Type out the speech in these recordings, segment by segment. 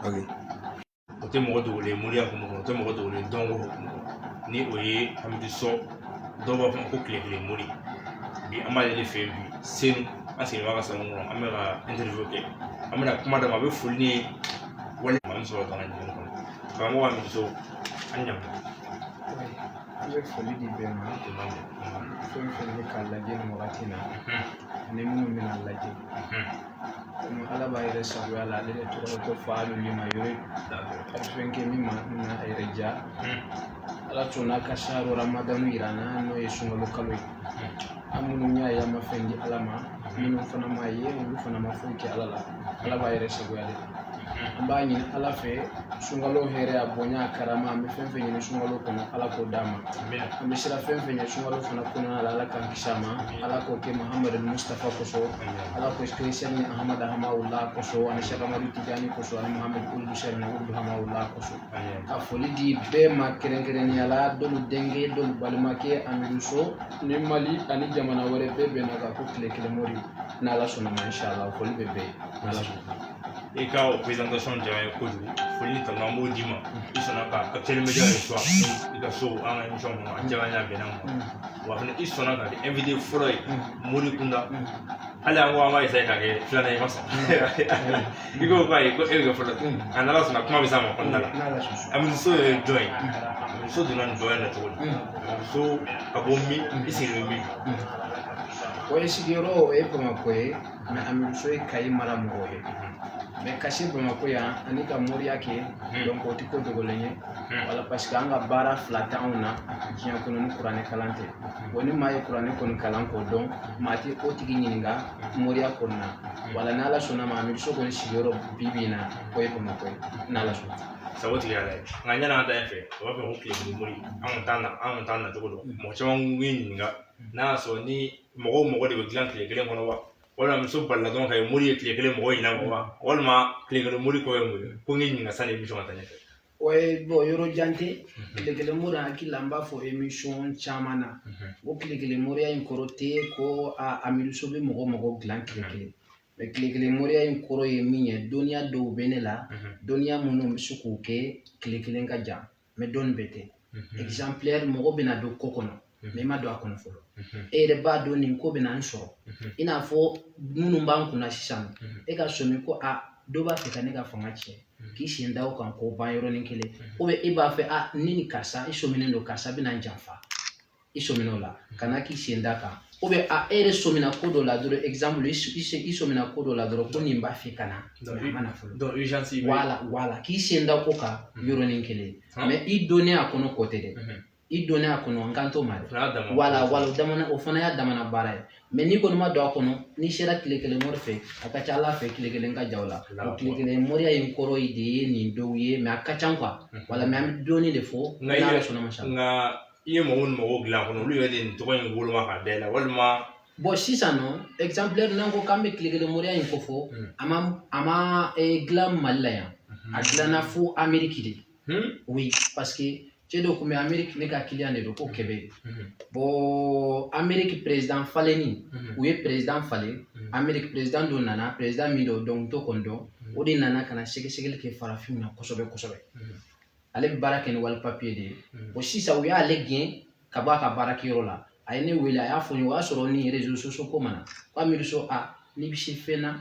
Ok. O tɛ mɔgɔ dogolen ye moriya hukumu kɔnɔ, o tɛ mɔgɔ dogolen ye dɔnko hukumu kɔnɔ, ni o ye Hamidu Sɔ, dɔw b'a fɔ ko tile kelen mori. Bi an b'ale de fɛ yen bi Senu, an sigilen b'a ka salon kɔnɔ, an bɛ ka interview kɛ. An bɛna kuma d'a ma, a bɛ foli ni wale an bɛ sɔrɔ ka na ɲininkali kɔnɔ. Karamɔgɔ Hamidu Sɔ, an ɲa. An bɛ foli di bɛɛ ma, fɛn fɛn bɛ k'a lajɛ nin wagati in na ani minnu bɛna lajɛ. Komi Ala b'a yɛrɛ sagoya la, ale de tɔgɔ ye ko faalu lima yuri, a bɛ fɛn kɛ min ma na a yɛrɛ diya. Ala sɔnna ka saro Ramadanu yira an na, n'o ye sunkalo kalo ye. An minnu y'a ye, an ma fɛn di Ala ma. Minnu fana m'a ye, olu fana ma foyi kɛ Ala la. Ala b'a yɛrɛ sagoya de la. An b'a ɲini Ala fɛ, sunkalo hɛrɛ, a bonya, a karama, an bɛ fɛn fɛn ɲini sunkalo kɔnɔ, Ala k'o d'an ma. An bɛ siran fɛn fɛn ɲɛ sunkalo fana kɔnɔna la, Ala k'an kisi a ma. Ala k'o kɛ Muhamadu Mustafa kosɔn, Ala k'o kɛ Sɛki Ahamadu Hamawula kosɔn, ani Sɛki Amadu Tijani kosɔn, ani Muhamadu Uludu Sɛki Uludu Hamawula kosɔn. Ka foli di bɛɛ ma, kɛrɛnkɛrɛnnenya la dɔlu denkɛ, dɔlu balimakɛ Amidu So ni Mali ani jamana wɛrɛ bɛɛ bɛnna kan ko tile kelen mori. N'Ala sɔnna ma, inshallah, foli bɛ bɛɛ ye n'Ala sɔnna. I ka o présentation diyara n ye kojugu. Foli ni tanu, an b'o d'i ma. I sɔnna ka Actuel Media reçoit i ka so, an ka émission kɔnɔ, a diyara n ye, a bɛnna n ma. Wa fana, i sɔnna ka kɛ invité fɔlɔ ye mori kunda. Hali an ko an b'a essayer ka kɛ filanan ye, i ma sɔn. I ko ko ayi, ko e bɛ kɛ fɔlɔ. A n'Ala sɔnna, kuma bɛ s'a ma kɔnɔna la. N'Ala sɔnna. Amidu So ye jɔn ye? Amidu So donna nin dɔn in na cogo di? Amidu So ka bɔ min? I sigilen bɛ min? O ye sigiyɔrɔ, o ye Bamakɔ ye, mais Amidu So ye Kayi mara mɔgɔ ye. Mais ka se Bamakɔ yan ani ka moriya kɛ, donc o tɛ ko dogolen ye. Wala, parce que an ka baara fila tɛ anw na diɲɛ kɔnɔ ni kuranɛ kalan tɛ. Bon, ni maa ye kuranɛ kɔni kalan k'o dɔn, maa tɛ o tigi ɲininka moriya kɔni na. Wala, n'Ala sɔnna ma, Amidu So kɔni sigiyɔrɔ bi bi in na, o ye Bamakɔ ye, n'Ala sɔnna. Sago tigi yɛrɛ ye. Nka yanni an ta yen fɛ, u b'a fɔ ko tile kelen mori, an kun t'a na, an kun t'a na cogo dɔn. Mɔgɔ caman b'i ɲininka n'a y'a sɔrɔ ni mɔgɔw mɔgɔ de bɛ dilan tile kelen kɔnɔ wa, walima muso balila dɔrɔn ka ye mori ye tile kelen mɔgɔ ɲin'a kɔ wa, walima tile kelen mori kɔ ye mun ye? Ko n k'i ɲininka sani émission ka taa ɲɛfɛ. O ye bon, yɔrɔ jan tɛ. Tile kelen mori, hakili la, n b'a fɔ émission caman na, o tile kelen moriya in kɔrɔ tɛ ko a Amidu So bɛ mɔgɔ mɔgɔ dilan tile kelen. Mais tile kelen moriya in kɔrɔ ye min ye, dɔnniya dɔw bɛ ne la, dɔnniya minnu bɛ se k'o kɛ tile kelen ka jan, mais dɔnni bɛɛ tɛ. Exemplaire, mɔgɔ bɛna don ko kɔnɔ, mais i ma don a kɔnɔ fɔlɔ, e yɛrɛ b'a dɔn nin ko bɛna n sɔrɔ. I n'a fɔ minnu b'an kunna sisan, e ka sɔmi ko a dɔ b'a fɛ ka ne ka fanga tiɲɛ, k'i sen da o kan k'o ban yɔrɔnin kelen. E b'a fɛ a ni ni karisa, i sɔminen don karisa bɛna n janfa, i sɔmina o la, ka na k'i sen da kan. A e yɛrɛ sɔmina ko dɔ la dɔrɔn, exemple, i sɔmina ko dɔ la dɔrɔn ko nin b'a fɛ ka na, a ma na fɔlɔ. Donc urgence. Voilà, k'i sen da ko kan yɔrɔnin kelen, mais i donnen a kɔnɔ, kɔ tɛ dɛ. I donnen a kɔnɔ, n kan t'o ma dɛ. Voilà, o damana, o fana y'a damana baara ye. Mais n'i kɔni ma don a kɔnɔ, n'i sera tile kelen mori fɛ, a ka ca Ala fɛ tile kelen ka ja o la. O tile kelen moriya in kɔrɔ de ye nin dɔw ye, mais a ka ca quoi. Wala, mais an bɛ dɔɔnin de fɔ n'Ala sɔnna ma sa. Nka i ye mɔgɔw ni mɔgɔw dilan a kɔnɔ, olu yɛrɛ de nin tɔgɔ in woloma k'a da i la, walima? Bon, sisan nɔ, exemplaire, n'an ko k'an bɛ tile kelen moriya in ko fɔ, a ma dilan Mali la yan, a dilanna fo Amérique de. Oui, parce que cɛ dɔ tun bɛ Amérique, ne ka client de don ko Kɛbɛ. Bon, Amérique président falenni, u ye président falen Amérique, président dɔ nana, président min don, donc t'o kɔni dɔn, o de nana ka na sɛgɛsɛgɛli kɛ farafinw na kosɛbɛ kosɛbɛ. Ale bɛ baara kɛ ni wali papiye de ye. Bon, sisan u y'ale gɛn ka bɔ a ka baarakɛyɔrɔ la. A ye ne wele, a y'a fɔ n ye, o y'a sɔrɔ ni réseaux sociaux ko ma na, ko Amidu So, a n'i bɛ se fɛn na,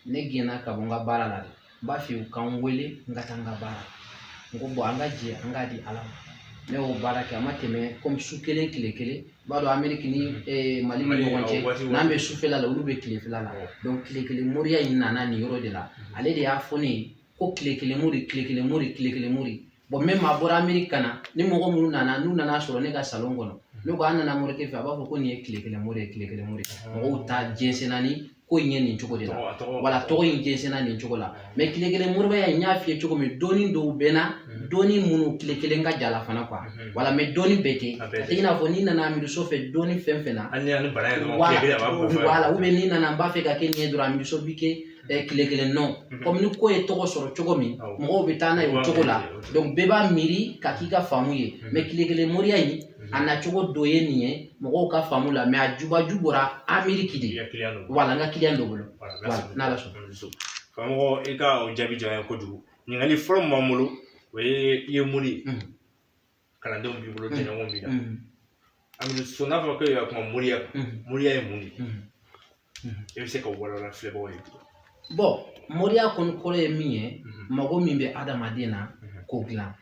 ne gɛnna ka bɔ n ka baara la dɛ, n b'a fɛ u ka n wele n ka taa n ka baara la. N ko bon, an ka jɛ an k'a di Ala ma. Ne y'o baara kɛ, a ma tɛmɛ komi su kelen tile kelen. I b'a dɔn Amérique ni Mali ni ɲɔgɔn cɛ, n'an bɛ sufɛla la, olu bɛ tilefɛla la. Donc tile kelen moriya in nana nin yɔrɔ de la. Ale de y'a fɔ ne ye ko tile kelen mori, tile kelen mori, tile kelen mori. Bon, même a bɔra Amérique ka na ni mɔgɔ minnu nana, n'u nana sɔrɔ ne ka salon kɔnɔ, ne ko an nana morikɛ fɛ, a b'a fɔ ko nin ye tile kelen mori ye, tile kelen mori. Mɔgɔw ta jɛnsɛnna ni ko in ye nin cogo de la. Wala, tɔgɔ in jɛnsɛnna nin cogo la. Mais tile kelen moribaya in, n y'a f'i ye cogo min, dɔnni dɔw bɛ na, dɔnni minnu tile kelen ka ja la fana quoi. Wala, mais dɔnni bɛɛ tɛ. A tɛ i n'a fɔ n'i nana Amidu So fɛ dɔnni fɛn fɛn na. Wala, ou bien n'i nana n b'a fɛ ka kɛ nin ye dɔrɔn, Amidu So bi kɛ tile kelen nɔ. Komi ni ko ye tɔgɔ sɔrɔ cogo min, mɔgɔw bɛ taa n'a ye o cogo la. Donc bɛɛ b'a miiri ka k'i ka faamu ye. Mais tile kelen moriya in, a nacogo dɔ ye nin ye mɔgɔw ka faamu la, mais a jubaju bɔra Amérique de. Wala, n ka client dɔ bolo. Wala, n'Ala sɔnna. Karamɔgɔ, i ka o jaabi diyara n ye kojugu. Ɲininkali fɔlɔ min b'an bolo, o ye i ye mori ye, kalandenw b'i bolo, jɛɲɔgɔnw b'i la. Amidu So, n'a fɔra ko e ka kuma moriya kan, moriya ye mun de ye? E bɛ se ka walawala filɛbagaw ye? Bon, moriya kɔni kɔrɔ ye min ye, mago min bɛ adamaden na k'o dilan,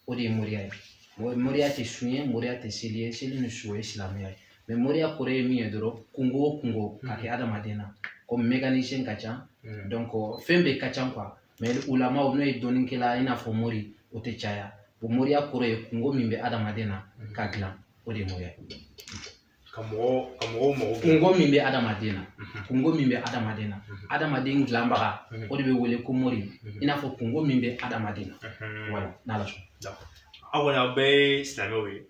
o de ye moriya ye. Moriya tɛ sun ye, moriya tɛ seli ye. Seli ni su, o ye silamɛya ye. Mais moriya kɔrɔ ye min ye dɔrɔn, kungo o kungo ka kɛ adamaden na, komi mécanicien ka ca, donc fɛn bɛɛ ka ca quoi. Mais ulamaw, n'o ye dɔnnikɛla, i n'a fɔ mori, o tɛ caya. O moriya kɔrɔ ye kungo min bɛ adamaden na ka dilan, o de ye moriya ye. Ka mɔgɔw mago Kungo min bɛ adamaden na, kungo min bɛ adamaden na, adamaden dilanbaga, o de bɛ wele ko mori, i n'a fɔ kungo min bɛ adamaden na. Voilà, n'Ala sɔnna. Aw kɔni, aw bɛɛ ye silamɛw ye.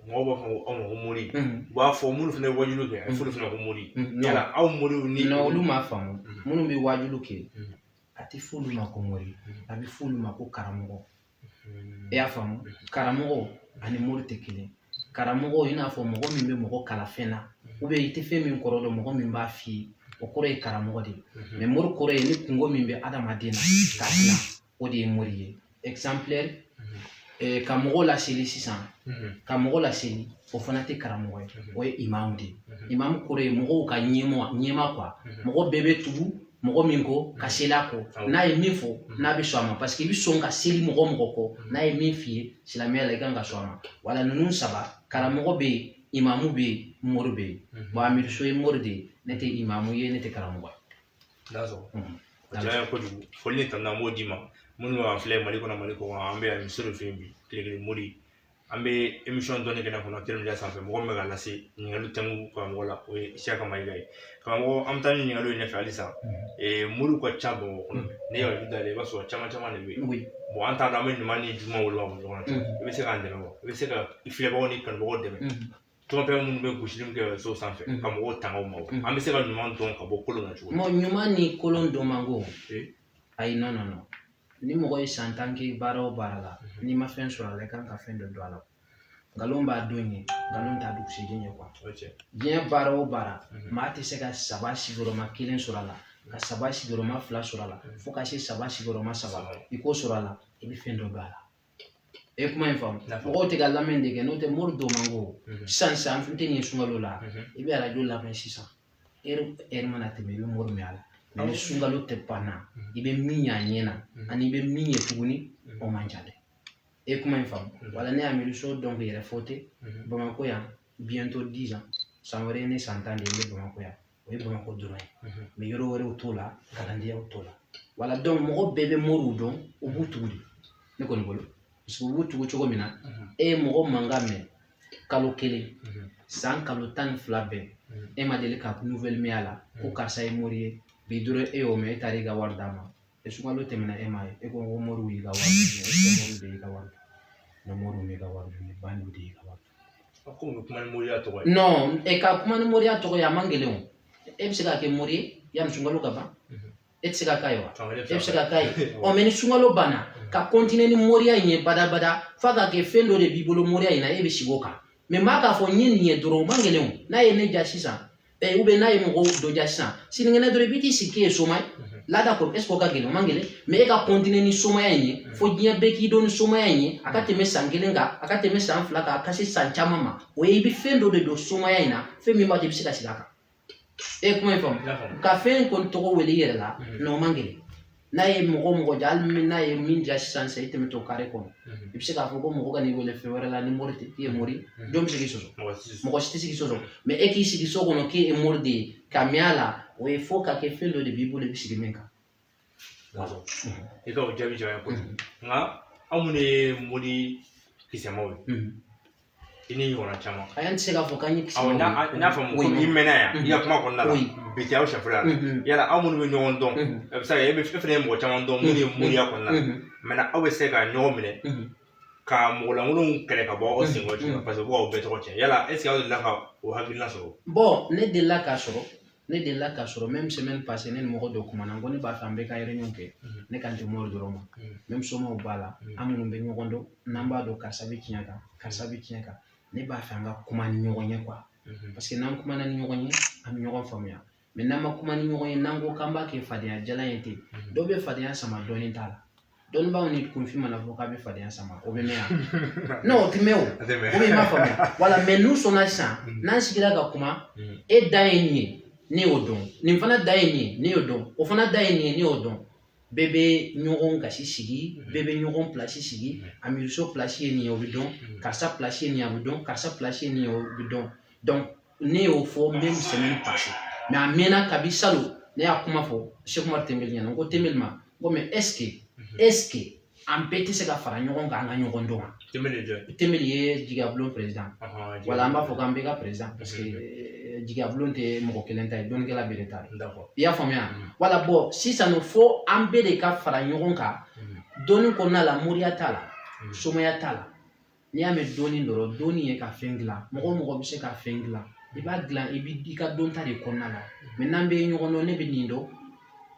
Mɔgɔw b'a fɔ aw ma ko mori, u b'a fɔ minnu fana ye wajulu kɛ, a bɛ fɔ olu fana ko mori. Yala aw moriw ni Non, olu m'a faamu. Minnu bɛ wajulu kɛ, a tɛ f'olu ma ko mori, a bɛ f'olu ma ko karamɔgɔ. E y'a faamu? Karamɔgɔ ani mori tɛ kelen. Karamɔgɔ, i n'a fɔ mɔgɔ min bɛ mɔgɔ kalan fɛn na, i tɛ fɛn min kɔrɔ dɔn, mɔgɔ min b'a f'i ye, o kɔrɔ ye karamɔgɔ de ye. Mais mori kɔrɔ ye ni kungo min bɛ adamaden na k'a dilan, o de ye mori ye. Exemplaire, ka mɔgɔw laseli sisan, ka mɔgɔ laseli, o fana tɛ karamɔgɔ ye, o ye imamu de ye. Imamu kɔrɔ ye mɔgɔw ka ɲɛmɔgɔ, ɲɛma quoi. Mɔgɔ bɛɛ bɛ tugu mɔgɔ min kɔ ka seli a kɔ, n'a ye min fɔ, n'a bɛ sɔn a ma, parce que i bɛ sɔn ka seli mɔgɔ mɔgɔ kɔ, n'a ye min f'i ye silamɛya la, i kan ka sɔn a ma. Wala ninnu saba: karamɔgɔ bɛ yen, imamu bɛ yen, mori bɛ yen. Bon, Amidu So ye mori de ye, ne tɛ imamu ye, ne tɛ karamɔgɔ ye. D'accord, o diyara n ye kojugu. Foli ni tanu, an b'o d'i ma. Minnu bɛ k'an filɛ Mali kɔnɔ, Mali kɔ kan, an bɛ yan misi de fɛ yen bi, tile kelen mori. An bɛ émission dɔɔni kɛnɛ kɔnɔ télévision sanfɛ. Mɔgɔ min bɛ ka lase ɲininkaliw tɛnku karamɔgɔ la, o ye Isiyaka Mayiga ye. Karamɔgɔ, an bɛ taa ni ɲininkaliw ye ɲɛfɛ halisa. Moriw ka ca Bamakɔ kɔnɔ. N'i ye arajo dayɛlɛ, i b'a sɔrɔ caman caman de bɛ yen. Bon, an t'a dɔn an bɛ ɲuman ni juguman woloma bɔ ɲɔgɔn na. I bɛ se k'an dɛmɛ wa? I bɛ se ka i filɛbagaw ni kanubagaw dɛmɛ, tɔnfɛn minnu bɛ gosili min kɛ so sanfɛ, ka mɔgɔw tanga o ma wa? An bɛ se ka ɲuman dɔn ka bɔ kolon na cogo di? Bon, ɲuman ni kolon dɔn man go. Ayi, non, non, non. Ni mɔgɔ ye san 10 kɛ baara o baara la, n'i ma fɛn sɔrɔ a la, i kan ka fɛn dɔ don a la. Nkalon b'a don ye, nkalon t'a dugusɛjɛ ɲɛ quoi. Diɲɛ baara o baara, maa tɛ se ka saba sigiyɔrɔma kelen sɔrɔ a la, ka saba sigiyɔrɔma fila sɔrɔ a la, fo ka se saba sigiyɔrɔma saba, i k'o sɔrɔ a la, i bɛ fɛn dɔ don a la. E kuma in faamu? Mɔgɔw tɛ ka lamɛn de kɛ, n'o tɛ mori dɔw man go. Sisan sisan, an tɛ nin ye sunkalo la, i bɛ arajo lamɛn sisan, ɛri mana tɛmɛ, i bɛ mori mɛn a la. Mais ni sunkalo tɛ banna, i bɛ min ɲɛ a ɲɛ na, ani i bɛ min ye tuguni, o man ca dɛ. E kuma in faamu? Wala ne y'Amidu So dɔn k'i yɛrɛ fɔ ten Bamakɔ yan, bientôt 10 ans. San wɛrɛ ye ne san 10 de ye n bɛ Bamakɔ yan. O ye Bamakɔ dɔrɔn ye, mais yɔrɔ wɛrɛw t'o la, kalandenyaw t'o la. Wala, donc mɔgɔ bɛɛ bɛ moriw dɔn, u b'u tugu de. Ne kɔni bolo, parce que u b'u tugu cogo min na, e ye mɔgɔ mankan mɛn kalo kelen, san kalo 12 bɛɛ, e ma deli ka nouvelle mɛn a la ko karisa ye mori ye. Bi dɔrɔn e y'o mɛn, e taara i ka wari d'a ma. E sunkalo tɛmɛna, e m'a ye, e ko ko moriw y'i ka wari dun. Est ce que moriw de y'i ka wari dun? Non, moriw m'i ka wari dun, bandiw de y'i ka wari dun. Ko bɛ kuma ni moriya tɔgɔ ye. Non, e ka kuma ni moriya tɔgɔ ye, a man gɛlɛn o. E bɛ se ka kɛ mori ye yanni sunkalo ka ban? E tɛ se ka k'a ye wa? E bɛ se ka k'a ye. Ɔ, mais ni sunkalo banna, ka continuer ni moriya in ye badabada, f'a ka kɛ fɛn dɔ de b'i bolo moriya in na, e bɛ sigi o kan. Mais maa k'a fɔ n ye nin ye dɔrɔn, o man gɛlɛn o. N'a ye ne ja sisan, ou bien n'a ye mɔgɔw dɔ ja sisan, sinikɛnɛ dɔrɔn i bɛ t'i sigi k'e ye soma ye laada kɔrɔ. Est ce que o ka gɛlɛn? O man gɛlɛn. Mais e ka continuer ni somaya in ye fo diɲɛ bɛɛ k'i dɔn ni somaya in ye, a ka tɛmɛ san kelen kan, a ka tɛmɛ san 2 kan, a ka se san caman ma, o ye i bɛ fɛn dɔ de don somaya in na, fɛn min b'a to i bɛ se ka sigi a kan. E ye kuma in faamu? Ka fɛn kɔni tɔgɔ wele i yɛrɛ la, non, o man gɛlɛn. N'a ye mɔgɔ mɔgɔ ja, hali n'a ye min ja sisan sisan, i tɛmɛtɔ kare kɔnɔ, i bɛ se k'a fɔ ko mɔgɔ ka n'i wele fɛn wɛrɛ la ni mori tɛ, k'i ye mori, jɔn bɛ se k'i sɔsɔ? Mɔgɔ si tɛ se k'i sɔsɔ. Mais e k'i sigi so kɔnɔ k'e ye mori de ye ka mɛn a la, o ye fo ka kɛ fɛn dɔ de b'i bolo i bɛ sigi min kan. I ka o jaabi diyara n ye kojugu. Nka anw minnu ye mori kisɛmaw ye, i ni ɲɔgɔnna caman. A y'an tɛ se k'a fɔ k'an ye kisɛmaw ye. N'a faamu, komi i mɛnna yan i ka kuma kɔnɔna la, bi tɛ aw siɲɛ fɔlɔ la. Yala aw minnu bɛ ɲɔgɔn dɔn, a bɛ se ka kɛ e fana ye mɔgɔ caman dɔn minnu ye moriya kɔnɔna la, maintenant aw bɛ se ka ɲɔgɔn minɛ ka mɔgɔ lankolonw kɛlɛ ka bɔ aw senkɔrɔ cogo min, parce que u bɛ k'aw bɛɛ tɔgɔ tiɲɛ. Yala est ce que aw delila ka o hakilina sɔrɔ? Bon, ne delila k'a sɔrɔ, ne delila k'a sɔrɔ. Même semaine passée, ne ni mɔgɔ dɔ kumana, n ko ne b'a fɛ an bɛɛ ka réunion kɛ. Ne kan tɛ mori dɔrɔn ma, même somaw b'a la. An minnu bɛ ɲɔgɔn dɔn, n'an b'a dɔn karisa bɛ tiɲɛ kan, karisa bɛ tiɲɛ kan, ne b'a fɛ an ka kuma ni ɲɔgɔn ye quoi, parce que n'an kumana ni ɲɔgɔn ye, an bɛ ɲɔgɔn faamuya. Mais n'an ma kuma ni ɲɔgɔn ye, n'an ko k'an b'a kɛ fadenya jalan ye ten, dɔw bɛ fadenya sama dɔɔni t'a la. Dɔnnibaaw ni kunfin mana fɔ k'a bɛ fadenya sama, o bɛ mɛn yan? Non, o tɛ mɛn o. A tɛ mɛn. O bɛ, i m'a faamuya? Wala, mais n'u sɔnna sisan, n'an sigira ka kuma, e dan ye nin ye, ne y'o dɔn, nin fana dan ye nin ye, ne y'o dɔn, o fana dan ye nin ye, ne y'o dɔn, bɛɛ bɛ ɲɔgɔn gasi sigi, bɛɛ bɛ ɲɔgɔn place sigi. Amidu So place ye nin ye, o bɛ dɔn. Karisa place ye nin ye, a bɛ dɔn. Karisa place ye nin ye, o bɛ dɔn. Donc ne y'o fɔ même semaine passée, mais a mɛnna. Kabi salon ne y'a kuma fɔ Cheikh Umar Tembeli ɲɛna, n ko Tembeli ma, n ko mais est ce que an bɛɛ tɛ se ka fara ɲɔgɔn kan, an ka ɲɔgɔn dɔn wa? Tembeli jɔn? Tembeli ye Jigiyabulon président. Wala, an b'a fɔ k'an bɛɛ ka président, parce que Jigiyabulon tɛ mɔgɔ kelen ta ye, dɔnnikɛla bɛɛ de ta ye. I y'a faamuya? Wala, bon, sisan nɔ, fo an bɛɛ de ka fara ɲɔgɔn kan dɔnni kɔnɔna la. Moriya t'a la, somaya t'a la. N'i y'a mɛn dɔnni dɔrɔn, dɔnni ye ka fɛn dilan. Mɔgɔ o mɔgɔ bɛ se ka fɛn dilan, i b'a dilan, i b'i i ka dɔn ta de kɔnɔna la. Mais n'an bɛ ɲɔgɔn dɔn, ne bɛ nin dɔn,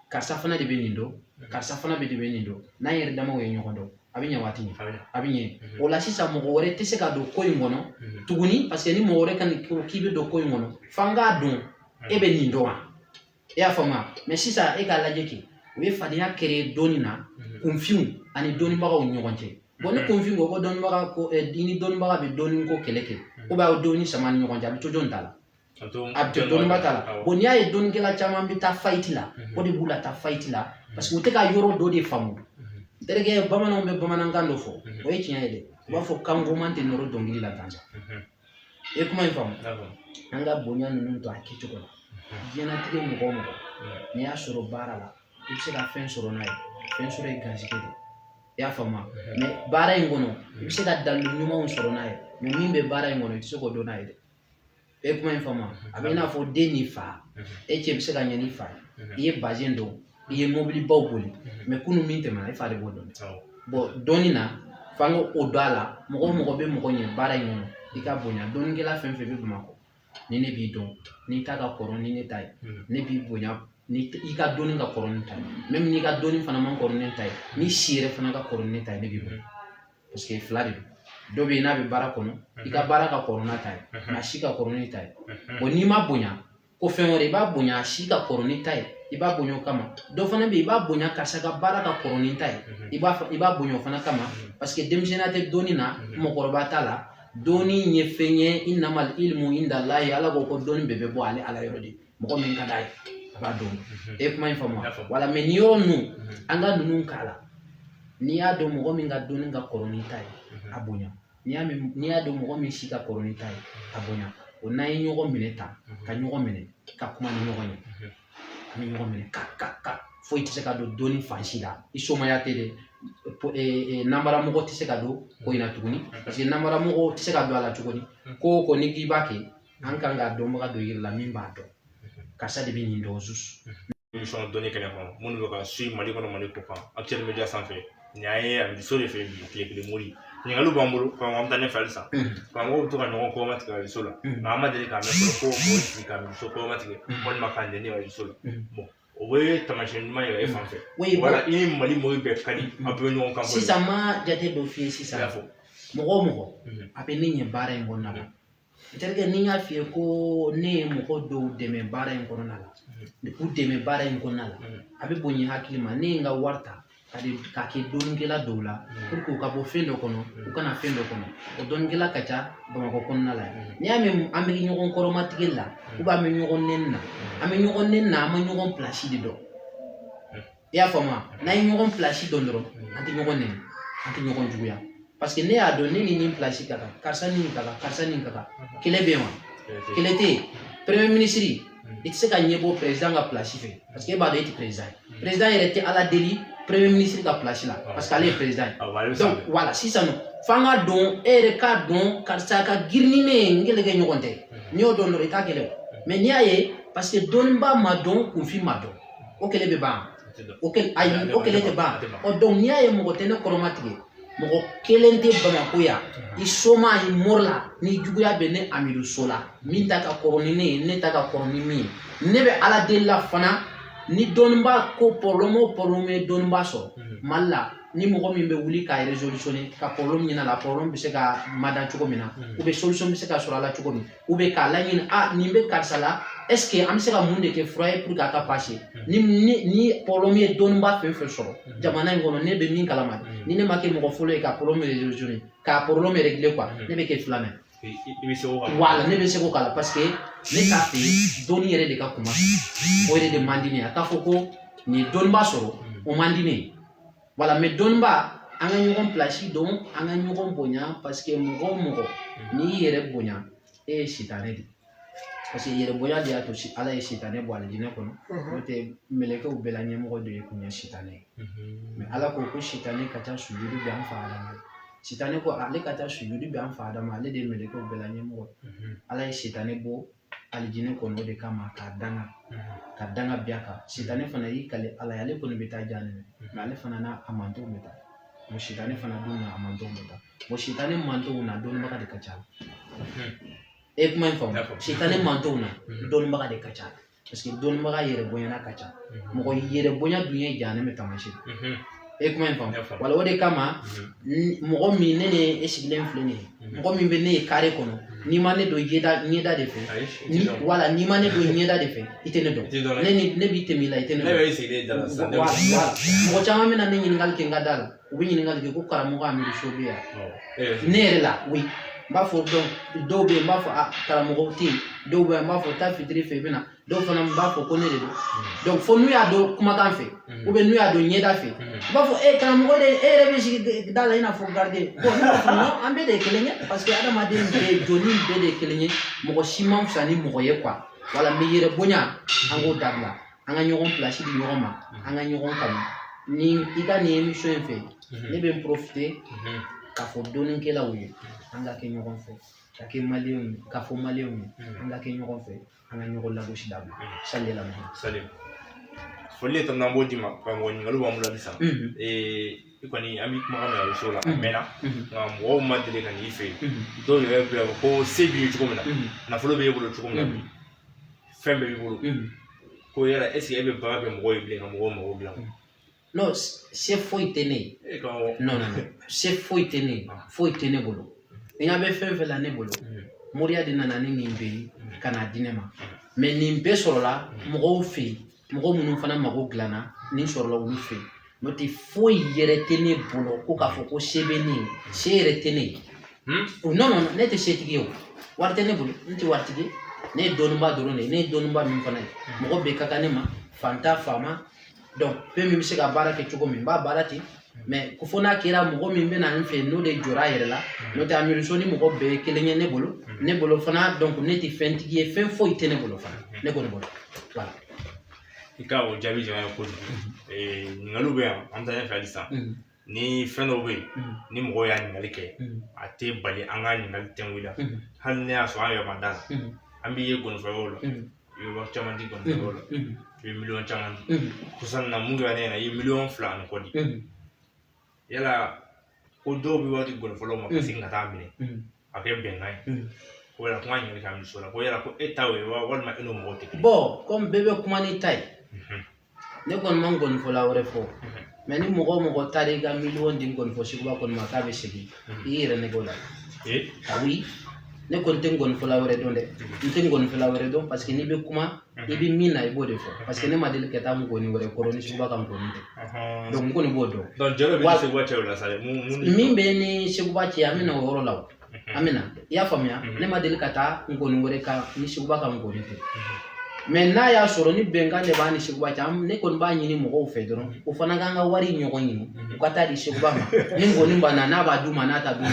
karisa fana de bɛ nin dɔn, karisa fana bɛ de bɛ nin dɔn, n'an yɛrɛ damaw ye ɲɔgɔn dɔn, a bɛ ɲɛ waati ɲɛ, a bɛ ɲɛ. O la sisan, mɔgɔ wɛrɛ tɛ se ka don ko in kɔnɔ tuguni, parce que ni mɔgɔ wɛrɛ ka nin ko k'i bɛ don ko in kɔnɔ, f'an k'a dɔn e bɛ nin dɔn wa? I y'a faamu? Mais sisan, e k'a lajɛ kɛ, u ye fadenya créer dɔnni na, kunfinw ani dɔnnibagaw ni ɲɔgɔn cɛ. Bon, ni kunfin ko dɔnnibaga ko i ni dɔnnibaga bɛ dɔnni ko kɛlɛ kɛ, ko b'aw dɔnni sama ni ɲɔgɔn cɛ, a bɛ to jɔn ta la? A bɛ to dɔnniba ta la. Bon, n'i y'a ye dɔnnikɛla caman bɛ taa faillite la, o de b'u la taa faillite la, parce que u tɛ ka yɔrɔ dɔ de faamu. N terikɛ, bamananw bɛ bamanankan dɔ fɔ, o ye tiɲɛ ye dɛ. U b'a fɔ kanko man tɛ nɔrɔ dɔnkili la gansan. I ye kuma in faamu? An ka bonya ninnu to a kɛcogo la. Diɲɛlatigɛ, mɔgɔ o mɔgɔ n'i y'a sɔrɔ baara la, i bɛ se ka fɛn sɔrɔ n'a ye, fɛn sɔrɔ ye garisɛgɛ de ye. I y'a faamu? Mais baara in kɔnɔ, i bɛ se ka dalilu ɲumanw sɔrɔ n'a ye, mais min bɛ baara in kɔnɔ, i tɛ se k'o dɔn n'a ye dɛ. E ye kuma in faamu? A bɛ i n'a fɔ den ni fa. E cɛ bɛ se ka ɲɛ ni fa ye, i ye bazɛn dɔn, i ye mobilibaw boli, mais kunun min tɛmɛna, e fa de b'o dɔn. Bon, dɔnni na, f'an ka o dɔn a la. Mɔgɔ o mɔgɔ bɛ mɔgɔ ɲɛ baara in kɔnɔ, i ka bonya. Dɔnnikɛla fɛn fɛn bɛ Bamakɔ, ni ne b'i dɔn, n'i ta ka kɔrɔ ni ne ta ye, ne b'i bonya ni i ka dɔnni ka kɔrɔ ni ta ye. Même n'i ka dɔnni fana man kɔrɔ ni ne ta ye, ni si yɛrɛ fana ka kɔrɔ ni ne ta ye, ne b'i bonya, parce que fila de don. Dɔ bɛ yen n'a bɛ baara kɔnɔ, i ka baara ka kɔrɔ n'a ta ye, mais a si ka kɔrɔ ni ta ye. Bon, n'i ma bonya ko fɛn wɛrɛ, i b'a bonya a si ka kɔrɔ ni ta ye, i b'a bonya o kama. Dɔ fana bɛ yen, i b'a bonya karisa ka baara ka kɔrɔ ni ta ye, i b'a bonya o fana kama, parce que denmisɛnninya tɛ dɔnni na, mɔgɔkɔrɔba t'a la. Dɔnni ye fɛn ye, innamal ilmu indallahi. Ala ko ko dɔnni bɛɛ bɛ bɔ ale Ala yɔrɔ de. Mɔgɔ min ka d'a ye, a b'a dɔn. E ye kuma in faamu? Wala, mais nin yɔrɔ ninnu, an ka ninnu k'a la. N'i y'a dɔn mɔgɔ min ka dɔnni ka kɔrɔ ni ta ye, a bonya. N'i y'a mɛn, n'i y'a dɔn mɔgɔ min si ka kɔrɔ ni ta ye, a bonya. O n'an ye ɲɔgɔn minɛ tan, ka ɲɔgɔn minɛ, ka kuma ni ɲɔgɔn ye, an bɛ ɲɔgɔn minɛ ka foyi tɛ se ka don dɔnni fan si la. I somaya tɛ dɛ, nanbaramɔgɔ tɛ se ka don ko in na tuguni, parce que nanbaramɔgɔ tɛ se ka don a la tuguni. Ko o ko ni k'i b'a kɛ, an kan ka dɔnbaga dɔ yiri la min b'a dɔn, karisa de bɛ nin dɔn juste. Émission dɔnni kɛnɛ kɔnɔ, minnu bɛ ka suit Mali kɔnɔ, Mali kɔ kan, Actuel Media sanfɛ, nin y'an ye Amidu So de fɛ bi. Tile kelen mori ɲininkaliw b'an bolo. Karamɔgɔ, an bɛ taa ɲɛfɛ halisa. Karamɔgɔw bɛ to ka ɲɔgɔn kɔma tigɛ arajo la, nka an ma deli k'a mɛn fɔlɔ ko mɔgɔ sigi ka Amidu So kɔma tigɛ walima k'a nɛni arajo la. Bon, o bɛ taamasiyɛn ɲuman yɛrɛ e fan fɛ. Wala, i ni Mali mɔgɔw bɛɛ ka di, aw bɛɛ bɛ ɲɔgɔn kan fɔ. Sisan, ma jate dɔ f'i ye sisan. I y'a fɔ. Mɔgɔ o mɔgɔ a bɛ ne ɲɛ baara in kɔnɔna la, n terikɛ, ni n y'a f'i ye ko ne ye mɔgɔ dɔw dɛmɛ baara in kɔnɔna la, k'u dɛmɛ baara in kɔnɔna la, a bɛ bonya hakili ma. Ne ye n ka wari ta ka di k'a kɛ dɔnnikɛla dɔw la pour que u ka bɔ fɛn dɔ kɔnɔ, u kana fɛn dɔ kɔnɔ. O dɔnnikɛla ka ca Bamakɔ kɔnɔna la yan. N'i y'a mɛn an bɛ ɲɔgɔn kɔrɔmatigɛ la, ou bien an bɛ ɲɔgɔn nɛni na, an bɛ ɲɔgɔn nɛni na, an ma ɲɔgɔn place de dɔn. I y'a faamu wa? N'an ye ɲɔgɔn place dɔn dɔrɔn, an tɛ ɲɔgɔn nɛni, an tɛ ɲɔgɔn juguya, parce que ne y'a dɔn ne ni nin place ka kan, karisa ni nin ka kan, karisa ni nin ka kan. Kɛlɛ bɛ yen wa? Kɛlɛ tɛ yen. Premier ministre, i tɛ se ka ɲɛbɔ président ka place fɛ, parce que e b'a dɔn e tɛ président ye. Président yɛrɛ tɛ Ala deli premier ministre ka place la, parce que ale ye président ye. Donc voilà, sisan nɔ, f'an ka dɔn, e yɛrɛ k'a dɔn karisa ka girin ni ne ye, n kɛlɛ kɛ ɲɔgɔn tɛ. N'i y'o dɔn dɔrɔn, i t'a kɛlɛ o. Mais n'i y'a ye, parce que dɔnnibaa ma dɔn, kunfin ma dɔn, o kɛlɛ bɛ ban. O kɛlɛ, ayi, o kɛlɛ tɛ ban. Ɔ, donc n'i y'a ye mɔgɔ tɛ ne kɔrɔma tigɛ, mɔgɔ kelen tɛ Bamakɔ yan, i soma, i mori la, ni juguya bɛ ne Amidu So la, min ta ka kɔrɔ ni ne ye, ne ta ka kɔrɔ ni min ye, ne bɛ Ala deli la fana. Ni dɔnnibaa ko problème o problème ye dɔnnibaa sɔrɔ. Mali la, ni mɔgɔ min bɛ wuli k'a résolutionner, ka problème ɲini a la, problème bɛ se ka mada cogo min na, ou bien solution bɛ se ka sɔrɔ a la cogo min, ou bien k'a laɲini, ah, nin bɛ karisa la, est ce que an bɛ se ka mun de kɛ fura ye pour que a ka passer? Ni problème ye dɔnniba fɛn fɛn sɔrɔ jamana in kɔnɔ, ne bɛ min kalama, ni ne ma kɛ mɔgɔ fɔlɔ ye ka problème résolutionner, ka problème régler quoi, ne bɛ kɛ filanan ye. I bɛ se o kan. Voilà, ne bɛ se k'o k'a la, parce que ne t'a fɛ dɔnni yɛrɛ de ka kuma, o yɛrɛ de man di ne ye. A t'a fɔ ko nin ye dɔnniba sɔrɔ, o man di ne ye. Voilà, mais dɔnniba, an ka ɲɔgɔn place dɔn, an ka ɲɔgɔn bonya, parce que mɔgɔ o mɔgɔ n'i y'i yɛrɛ bonya, e ye sitanɛ de ye, parce que yɛrɛ bonya de y'a to Ala ye sitanɛ bɔ alijinɛ kɔnɔ. N'o tɛ, mɛlɛkɛw bɛɛ la ɲɛmɔgɔ de ye kun ye sitanɛ ye. Mais Ala ko ko sitanɛ ka taa sujudi bɛ an fa Adama ye. Sitanɛ ko ale ka taa sujudi bɛ an fa Adama, ale de ye mɛlɛkɛw bɛɛ la ɲɛmɔgɔ ye. Ala ye sitanɛ bɔ alijinɛ kɔnɔ o de kama, k'a danga, ka danga bi a kan. Sitanɛ fana y'i kale Ala ye, ale kɔni bɛ taa jahanɛmɛ, mais ale fana n'a a mantonw bɛ taa. Bon, sitanɛ fana dun n'a a mantonw bɛ taa. Bon, sitanɛ mantonw na dɔnnibaga de ka ca. E ye kuma in faamu? Sitanɛ mantonw na dɔnnibaga de ka ca, parce que dɔnnibaga yɛrɛ bonyana ka ca. Mɔgɔ yɛrɛ bonya dun ye jahanɛmɛ taamasiyɛn. E ye kuma in faamu? Wala, o de kama mɔgɔ min ne ni e sigilen filɛ nin ye, mɔgɔ min bɛ ne ye kare kɔnɔ, n'i ma ne don ɲɛda ɲɛda de fɛ ni, wala, n'i ma ne don ɲɛda de fɛ, i tɛ ne dɔn. Ne ni ne b'i tɛmɛ i la, i tɛ ne dɔn. Voilà, mɔgɔ caman bɛ na ne ɲininkali kɛ n ka da la, u bɛ ɲininkali kɛ ko karamɔgɔ Amidu So bɛ yan. Ne yɛrɛ la, oui, n b'a fɔ. Donc dɔw bɛ yen, n b'a fɔ a karamɔgɔ tɛ yen. Dɔw bɛ yen, n b'a fɔ taa fitiri fɛ, i bɛ na. Dɔw fana b'a fɔ ko ne de don. Donc fo n'u y'a dɔn kumakan fɛ, ou bien n'u y'a dɔn ɲɛda fɛ, u b'a fɔ e karamɔgɔ de, e yɛrɛ bɛ sigi da la i n'a fɔ gardien. Bon, ne b'a fɔ non, an bɛɛ de ye kelen ye, parce que adamaden bɛɛ jɔnni bɛɛ de ye kelen ye, mɔgɔ si man fisa ni mɔgɔ ye quoi. Wala, mais yɛrɛ bonya, an k'o dabila, an ka ɲɔgɔn place di ɲɔgɔn ma, an ka ɲɔgɔn kanu. Ni i ka nin émission in fɛ, ne bɛ n profiter k'a fɔ dɔnnikɛlaw ye, an ka kɛ ɲɔgɔn fɛ, ka kɛ maliyɛnw ye, k'a fɔ maliyɛnw ye, an ka kɛ ɲɔgɔn fɛ, an ka ɲɔgɔn lagosi dabila. Sali la. Sali, foli ye tɔnɔ, an b'o d'i ma. Karamɔgɔ, ɲininkaliw b'an bolo halisa. I kɔni, an b'i kumakan mɛn so la a mɛnna, nka mɔgɔw ma deli ka n'i fɛ yen. Dɔw yɛrɛ bɛ yan ko se b'i ye cogo min na, nafolo b'e bolo cogo min na bi, fɛn bɛɛ b'i bolo, ko yala est ce que e bɛ baara kɛ mɔgɔw ye bilen ka mɔgɔw mago dilan? Non, se foyi tɛ ne ye. Non, non, non, se foyi tɛ ne ye, foyi tɛ ne bolo. Ni ɲa bɛ fɛn fɛn la ne bolo, moriya de nana ni nin bɛɛ ye ka n'a di ne ma. Mais nin bɛɛ sɔrɔla mɔgɔw fɛ yen, mɔgɔ minnu fana mago dilanna, nin sɔrɔla olu fɛ yen. N'o tɛ, foyi yɛrɛ tɛ ne bolo ko k'a fɔ ko se bɛ ne ye, se yɛrɛ tɛ ne ye. Non, non, ne tɛ setigi ye, o wari tɛ ne bolo, n tɛ waritigi ye. Ne ye dɔnniba dɔrɔn de ye. Ne ye dɔnniba min fana ye, mɔgɔ bɛɛ ka kan ne ma, fantan, faama. Donc fɛn min bɛ se ka baara kɛ cogo min, n b'a baara ten. Mais ko fo n'a kɛra mɔgɔ min bɛ na n fɛ, n'o de jɔra a yɛrɛ la. N'o tɛ, Amidu So ni mɔgɔ bɛɛ ye kelen ye ne bolo, ne bolo fana. Donc ne tɛ fɛntigi ye, fɛn foyi tɛ ne bolo fana, ne kɔni bolo. Voilà. I ka o jaabi diyara n ye kojugu. Ɲininkaliw bɛ yan, an bɛ taa ɲɛfɛ halisa. Ni fɛn dɔw bɛ yen, ni mɔgɔw y'a ɲininkali kɛ, a tɛ bali an ka ɲininkali tɛnku i la, hali ne y'a sɔrɔ an yɛrɛ ma da la. An b'i ye gɔnifɔyɔrɔ la, i bɛ wari caman di gɔnifɔyɔrɔ la, i bɛ miliyɔn caman di. Sisan na mun kɛra ne ɲɛna, i ye miliyɔn 2 ani kɔ di. Yala ko dɔw bɛ wari di gɔnifɔlaw ma ka segin ka taa minɛ a kɛ bɛnkan ye, ko yala kuma ɲininkali kɛ Amidu la, ko yala ko e ta y'o ye wa, walima e n'o mɔgɔw tɛ kelen? Bon, comme bɛɛ bɛ kuma ni ta ye, ne kɔni ma ngɔnifɔla wɛrɛ fɔ. Mais ni mɔgɔ o mɔgɔ taara i ka miliyɔn di ngɔnifɔ suguba kɔni ma k'a bɛ segin, i y'i yɛrɛ nɛgɛ o la. Ah oui, ne kɔni tɛ ngɔnifɔla wɛrɛ dɔn dɛ, n tɛ ngɔnifɔla wɛrɛ dɔn, parce que n'i bɛ kuma, i bɛ min na, i b'o de fɔ, parce que ne ma deli ka taa ngɔni wɛrɛ kɔrɔ ni suguba ka ngɔni tɛ. Donc n kɔni b'o dɔn. Donc jɔ dɔ bɛ ni seguba cɛ o la sa dɛ, mun min bɛ ni seguba cɛ, an bɛ na o yɔrɔ la o, an bɛ na, i y'a faamuya. Ne ma deli ka taa ngɔni wɛrɛ kan ni seguba ka ngɔni tɛ. Mais n'a y'a sɔrɔ ni bɛnkan de b'a ni seguba cɛ, ne kɔni b'a ɲini mɔgɔw fɛ dɔrɔn, o fana k'an ka wari ɲɔgɔn ɲini, u ka taa di seguba ma. Ni ngɔni banna, n'a b'a d'u ma, n'a t'a d'u ma,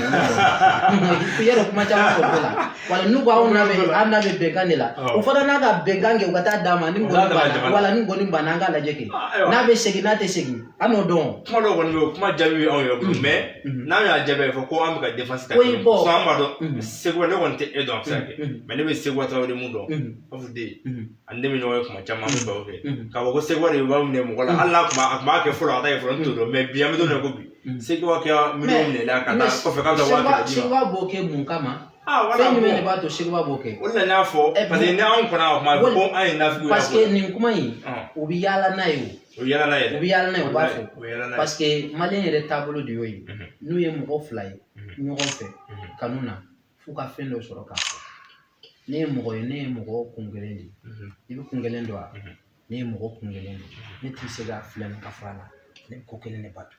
i yɛrɛ kuma caman fɔ o la. Wala n'u ko anw n'a bɛ, an n'a bɛ bɛnkan de la, o fana n'a ka bɛnkan kɛ, u ka taa d'a ma. Ni ngɔni banna, wala ni ngɔni banna, an k'a lajɛ kɛ n'a bɛ segin, n'a tɛ segin, an n'o dɔn. Kuma dɔw kɔni bɛ yen, kuma jaabi bɛ anw yɛrɛ bolo, mais n'an y'a jaabi, a bɛ fɔ ko an bɛ ka défense ta. Bon, an b'a dɔn seguba, ne kɔni tɛ e dɔn, a bɛ se ka kɛ, mais ne bɛ seguba Tarawele mun dɔn, b'a fɔ den ani ne bɛ ɲɔgɔn ye kuma caman, an bɛ baro kɛ k'a fɔ ko seguba de b'a minɛ mɔgɔ la, hali n'a tun b'a, a tun b'a kɛ fɔlɔ, a ta kɛ fɔlɔ, n t'o dɔn. Mais bi, an bɛ don min na ko bi, seguba kɛra miliyɔn minɛ la ka taa kɔfɛ k'a bɛ taa 100 000 d'i ma. Seguba b'o kɛ mun kama? Fɛn jumɛn de b'a to seguba b'o kɛ? O de la n y'a fɔ, parce que ni anw kɔnna a kuma ko an ye nafigiw ye. Parce que nin kuma in, u bɛ yaala n'a ye o. U yala n'a ye. U bɛ yaala n'a ye, u b'a fɔ. U bɛ yaala n'a ye. Parce que malien yɛrɛ taabolo de y'o ye. N'u ye mɔgɔ fila ye ɲɔgɔn fɛ kanu na, f'u ka fɛn dɔ sɔrɔ k'a fɔ. Ne ye mɔgɔ ye, ne ye mɔgɔ kun kelen de ye. I bɛ kun kelen dɔn wa? Ne ye mɔgɔ kun kelen de ye. Ne t'i se ka filɛ ka fara a la. Ne bɛ ko kelen de bato.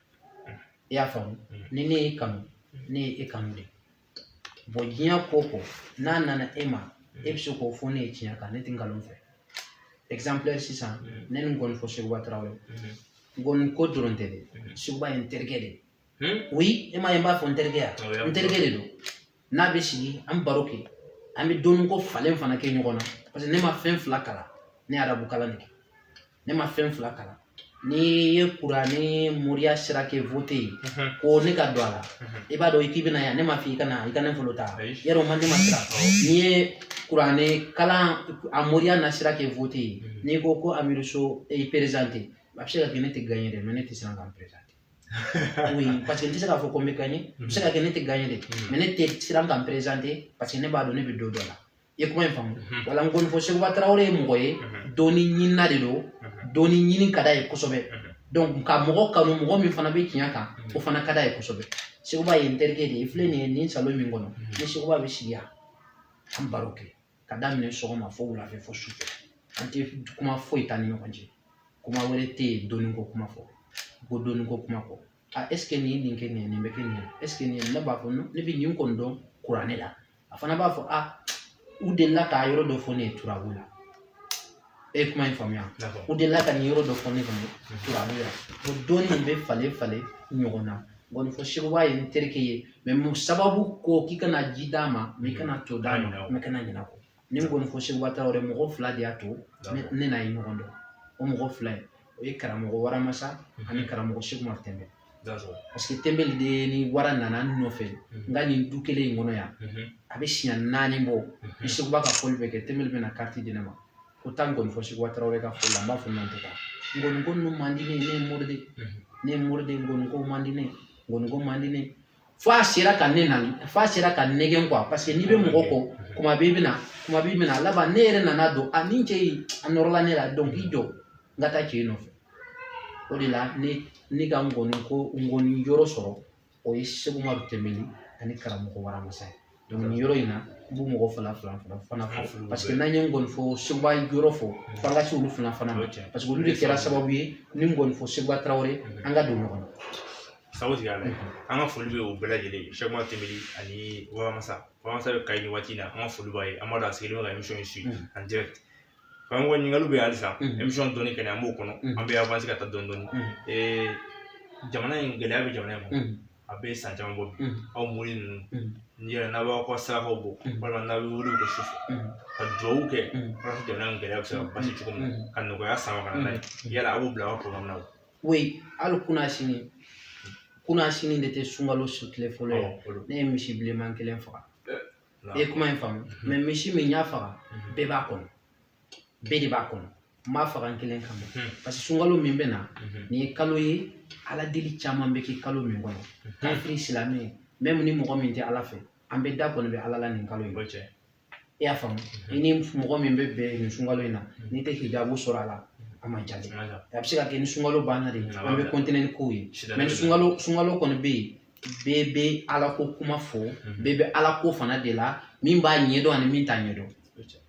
I y'a faamu? Ni ne y'e kanu, ne ye e kanu de. Bon, diɲɛ ko o ko n'a nana e ma, e bɛ se k'o fɔ ne ye tiɲɛ kan, ne tɛ nkalon fɛ. Exemplaire sisan, ne ni Ngɔnifɔ Seguba Tarawele. Ngɔni ko dɔrɔn tɛ dɛ. Seguba ye n terikɛ de ye. Oui, e m'a ye n b'a fɔ n terikɛ yan. N terikɛ de don. N'a bɛ sigi, an bɛ baro kɛ. An bɛ dɔnniko falen fana kɛ ɲɔgɔn na. Parce que ne ma fɛn fila kalan. Ne ye arabu kalan de kɛ. Ne ma fɛn fila kalan. N'i ye kuranɛ moriya sira kɛ vote ye, ko ne ka don a la, i b'a dɔn k'i bɛna yan, ne ma fɔ i ka na, i ka ne folo ta. Yarɔ o man ne ma sira. N'i ye kuranɛ kalan a moriya na sira kɛ vote ye, n'i ko ko Amidu i présenter, a bɛ se ka kɛ ne tɛ gagner dɛ, mais ne tɛ siran ka n présenter. Oui, parce que n tɛ se k'a fɔ ko n bɛ gagner, a bɛ se ka kɛ ne tɛ gagner dɛ, mais ne tɛ siran ka n présenter parce que ne b'a dɔn ne bɛ don dɔ la. I ye kuma in faamu? Wala Ngɔnifɔ Seguba Tarawele ye mɔgɔ ye, dɔnni ɲinina de don, dɔnni ɲini ka d'a ye kosɛbɛ. Donc ka mɔgɔ kanu, mɔgɔ min fana bɛ tiɲɛ kan, o fana ka d'a ye kosɛbɛ. Seguba ye n terikɛ de ye, filɛ nin ye nin salon min kɔnɔ, ni Seguba bɛ sigi yan, an baro kɛ ka daminɛ sɔgɔma fo wulafɛ fo sufɛ. An tɛ kuma foyi t'an ni ɲɔgɔn cɛ. Kuma wɛrɛ tɛ yen dɔnni ko kuma fɔ. Ko dɔnni ko kuma kɔ. A est ce que nin ye nin kɛ nin ye, nin bɛ kɛ nin ye, est ce que nin ye, ne b'a fɔ ne bɛ nin kɔni dɔn kuranɛ la. A fana b'a fɔ a u delila k'a yɔrɔ dɔ fɔ ne ye turabu la. E ye kuma in faamuya? U delila ka nin yɔrɔ dɔ fɔ ne fana turabu la. O dɔnni in bɛ falen falen ɲɔgɔn na. Ngɔnifɔ Seguba ye n terikɛ ye, mais mun sababu ko k'i kana ji d'a ma, mais i kana to d'a ma, mais kana ɲinɛ a kɔ. Ni Ngɔnifɔ Seguba Tarawele mɔgɔ fila de y'a to ne n'a ye ɲɔgɔn dɔn. O mɔgɔ fila in, o ye karamɔgɔ Waramasa ani karamɔgɔ Seku Umaru Tɛnbɛli. Parce que Tɛnbɛli de ni wara nana n nɔfɛ n ka nin du kelen in kɔnɔ yan, a bɛ siɲɛ 4 bɔ. Ni Seguba ka fɔli bɛ kɛ, Tɛnbɛli bɛna carte di ne ma. Ko taa Ngɔnifɔ Seguba Tarawele ka foli la, n b'a fɔ non tɛ taa. Ngɔni ko ninnu man di ne ye, ne ye mori de ye. Ne ye mori de ye, ngɔni ko man di ne ye, ngɔni ko man di ne ye. F'a sera ka ne na, f'a sera ka nɛgɛn quoi, parce que n'i bɛ mɔgɔ kɔ, kuma bɛɛ i bɛ na, kuma bɛɛ i bɛ na, laban ne yɛrɛ nana dɔn, a nin cɛ in a nɔrɔla ne la, donc i jɔ n ka taa cɛ in nɔfɛ. O de la ne ka ngɔni ko ngɔni yɔrɔ sɔrɔ, o ye Seku Umaru Tɛnbɛli ani karamɔgɔ Waramasa ye. Donc nin yɔrɔ in na, n b'u mɔgɔ fila fila fana fana fɔ, parce que n'an ye Ngɔnifɔ Seguba yɔrɔ fɔ, f'an ka se olu fana fana ma, parce que olu de kɛra sababu ye ni Ngɔnifɔ Seguba Tarawele an ka don ɲɔgɔn na. Sabu tigɛ la, an ka foli bɛ o bɛɛ lajɛlen ye. Seku Umaru Tɛnbɛli ani Waramasa. Waramasa bɛ Kayi nin waati in na, an ka foli b'a ye, an b'a dɔn a sigilen bɛ ka émission in suit en direct. Karamɔgɔ, ɲininkaliw bɛ yen halisa, émission dɔɔni kɛnɛ an b'o kɔnɔ, an bɛ avancer ka taa dɔɔni dɔɔni. Jamana in, gɛlɛya bɛ jamana in kɔnɔ, a bɛ san caman bɔ bi. Aw mori ninnu, ni yɛrɛ n'a b'aw ka sarakaw bɔ, walima n'a bɛ wuli kɛ sufɛ ka duwawu kɛ walasa jamana in gɛlɛya bɛ se ka basi cogo min na, ka nɔgɔya sama ka na n'a ye, yala a b'o bila aw ka programme na wa? Oui, hali kunasini, kunasini de tɛ sunkalo su tile fɔlɔ ye, ne ye misi bilenman kelen faga. I ye kuma in faamu? Mais misi min y'a faga, bɛɛ b'a kɔnɔ, bɛɛ de b'a kɔnɔ. N b'a faga n kelen kama, parce que sunkalo min bɛ na nin ye kalo ye, ala deli caman bɛ kɛ kalo min kɔnɔ. Kafiri, silamɛ, même ni mɔgɔ min tɛ ala fɛ, an bɛ da kɔni bɛ ala la nin kalo in. I y'a faamu? I ni mɔgɔ min bɛ bɛn nin sunkalo in na, n'i tɛ hijabu sɔrɔ a la, a man ca dɛ. A bɛ se ka kɛ ni sunkalo banna de, an bɛ continuer ni kow ye. Mais ni sunkalo kɔni bɛ yen, bɛɛ bɛ ala ko kuma fɔ, bɛɛ bɛ ala ko fana de la, min b'a ɲɛdɔn ani min t'a ɲɛdɔn,